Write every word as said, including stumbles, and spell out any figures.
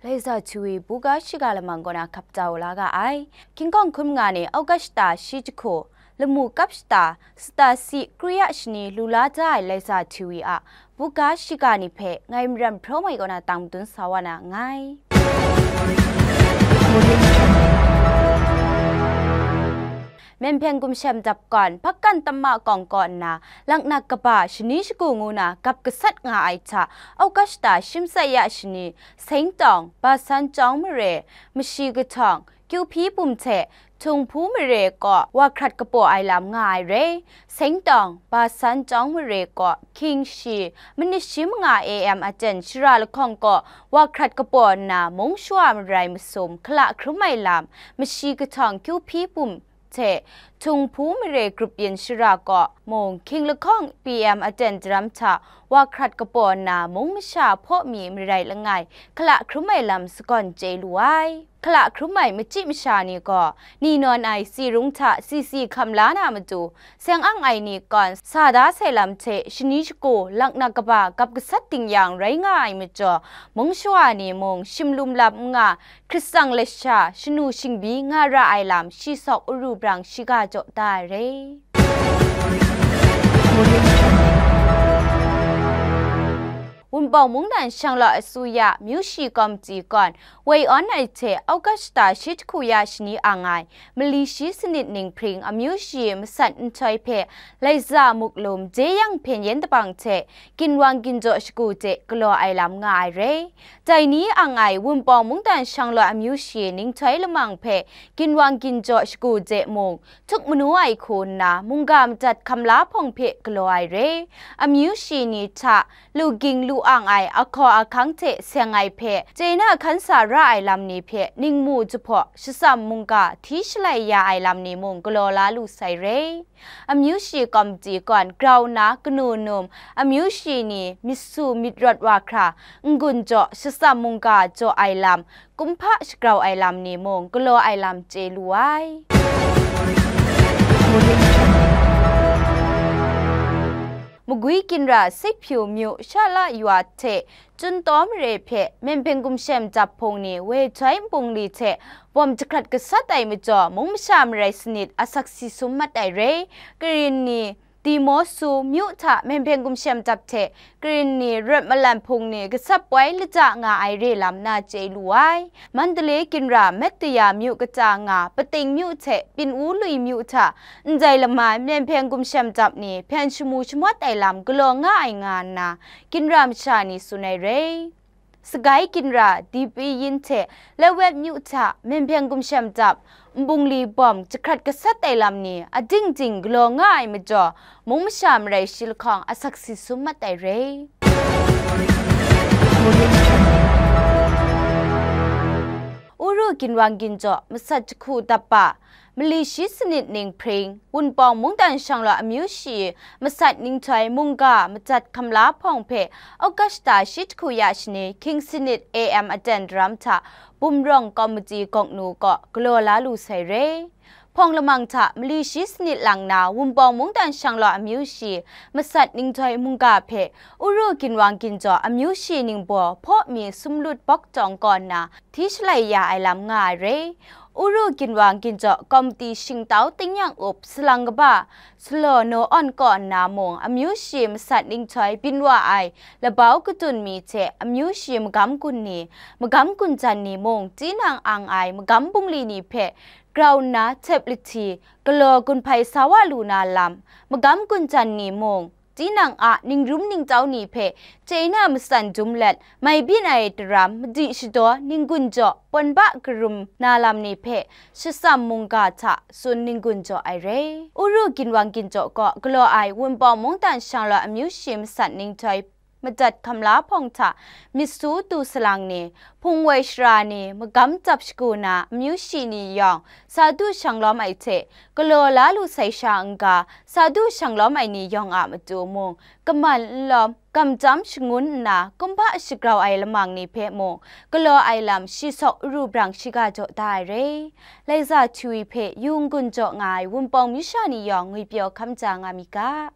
Laiza Chwi buga shiga lamang kaw na hkap jau la ga ai. King Kong hkun nga ni August shata shi jahku, lamu kap shata, sata si, kru ya shani lu la da ai Laiza Chwi a buga shiga ni hpe ngai Maram Hpraw Mai kaw na tang madun sa wa na nngai. Myen Hpyen Gumshem Dap Kawn, Hpakan Tamma Kawng kaw nna, laknak kaba shani shagu ngu na gap gasat nga ai hta, August shata shi masai ya shani, Sengtawng, Basan Chyawng Mare, Mashi Kahtawng, Kyu Hpyi Bum hte Htung Hpu Mare kaw wa hkrat kapaw ai lam nga ai re. Sengtawng, Basan Chyawng Mare kaw hkying shi, minit shi manga A M aten shara lahkawng kaw wa hkrat kapaw nna, mung shawa marai masum hkala hkrum ai lam, Mashi Kahtawng, Kyu Hpyi Bum hte Htung Hpu Mare grup yin shara kaw mung hkying lahkawng P M aten daram hta wa hkrat kapaw nna, mung masha hpaw mi marai langai hkala hkrum ai lam sagawn chye lu ai. Hkala hkrum ai machyi masha ni gaw, ni nawn ai tsi rung hta si si hkam la na matu, seng ang ai ni kawn sa da sai lam hte shani shagu laknak kaba gap gasat ding yang rai nga ai majaw, mung shawa ni mung shim lum lam n nga, hkrit tsang lasha, shanu shingbyi nga ra ai lam shi sawk uru brang shiga jaw da ai re. Wunpawng Mungdan Shanglawt Asuya Amyu Shi Komiti kawn woi awn ai hte August shata shi jahku ya shani ang ai, mali shi sanit ninghpring amyu shi masat nhtoi hpe Laiza Muklum Jeyang Hpyen Yen Dabang hte ginwang ginjaw shagu de galaw ai lam nga ai re. Dai ni ang ai Wunpawng Mungdan Shanglawt Amyu Shi ninghtoi lamang hpe ginwang ginjaw shagu de mung, htuk manu ai hku nna, mungga madat hkam la hpawng hpe galaw ai re. Amyu shi ni hta lu ging lu ang ai ahkaw ahkang hte seng ai hpe, chye na hkan sa ra ai lam ni hpe ningmu jahpaw, shatsam mungga hti shalai ya ai lam ni mung galaw la lu sai re. Amyu shi komiti kawn grau nna kanu num, amyu shi ni myit su myit rawt wa hkra, n-gun jaw, shatsam mungga jaw ai lam, kumhpa shagrau ai lam ni mung galaw ai lam chye lu ai. Magwi ginra Sikpyu myu Shala Yua hte Chuntaw mare hpe Myen Hpyen Gumshem Dap Hpung ni woi htoi nbungli hte bawm jahkrat gasat ai majaw, mung masha marai sanit asak si sum mat ai re. Karin ni Timosu myu hta Myen Hpyen Gumshem Dap hte Karin ni Rawt Malan Hpung ni gasat poi lata nga ai re lam na chye lu ai. Mandalay ginra Metaya myu kata nga Pating myu hte Pyin-u lui myu hta ndai lamai Myen Hpyen Gumshem Dap ni hpyen shamu shamawt ai lam galaw nga ai nga nna, ginra masha ni tsun ai re. Sagai ginra Dipi yin hte Lawet myu hta Myen Hpyen Gumshem Dap nbungli bawm jahkrat gasat ai lam ni ading ding galaw nga ai majaw, mung masha marai shi lahkawng asak si sum mat ai re. Uru ginwang ginjaw masat jahku dap pa, mali shi sanit ninghpring, Wunpawng Mungdan Shanglawt Amyu Shi masat ninghtoi mungga madat hkam la hpawng hpe August shata shi jahku ya shani hkying sanit A M aten daram hta Bumrawng Komiti Gawknu kaw galaw la lu sai re. Hpawng lamang hta mali shi sanit lang na Wunpawng Mungdan Shanglawt Amyu Shi masat ninghtoi mungga hpe Uru ginwang ginjaw amyu shi ningbaw hpaw mi sumlut bawk tawng kaw nna hti shalai ya ai lam nga ai re. Uru ginwang ginjaw komiti shingtau tingnyang up salang kaba Salaw Naw Awn kaw nna mung, amyu shi masat ninghtoi byin wa ai labau kadun mi hte amyu shi magam gun ni, magam gun jan ni mung, tinang ang ai magam bungli ni hpe grau nna htep lahti galaw gun hpai sa wa lu na lam, magam gun jan ni mung, tinang a ningrum ningtau ni hpe chye na matsan dum let, mai byin ai daram madi shadaw ninggun jaw pawn ba karum na lam ni hpe shatsam mungga hta tsun ninggun jaw ai re. Uru ginwang ginjaw kaw galaw ai Wunpawng Mungdan Shanglawt Amyu Shi masat ninghtoi madat hkam la hpawng hta myit su tu salang ni, hpung woi shara ni, magam dap shagu na amyu shi ni yawng sa du shang lawm ai hte, galaw la lu sai sha n-ga, sa du shang lawm ai ni yawng a matu mung, kaman n lawm, kamjam shangun nna, kumhpa shagrau ai lamang ni hpe mung, galaw ai lam shi sawk uru brang shiga jaw da ai re. Laiza Hti hpe yu n-gun jaw nga ai Wunpawng myu sha ni yawng ngwipyaw hkam ja nga mi ga.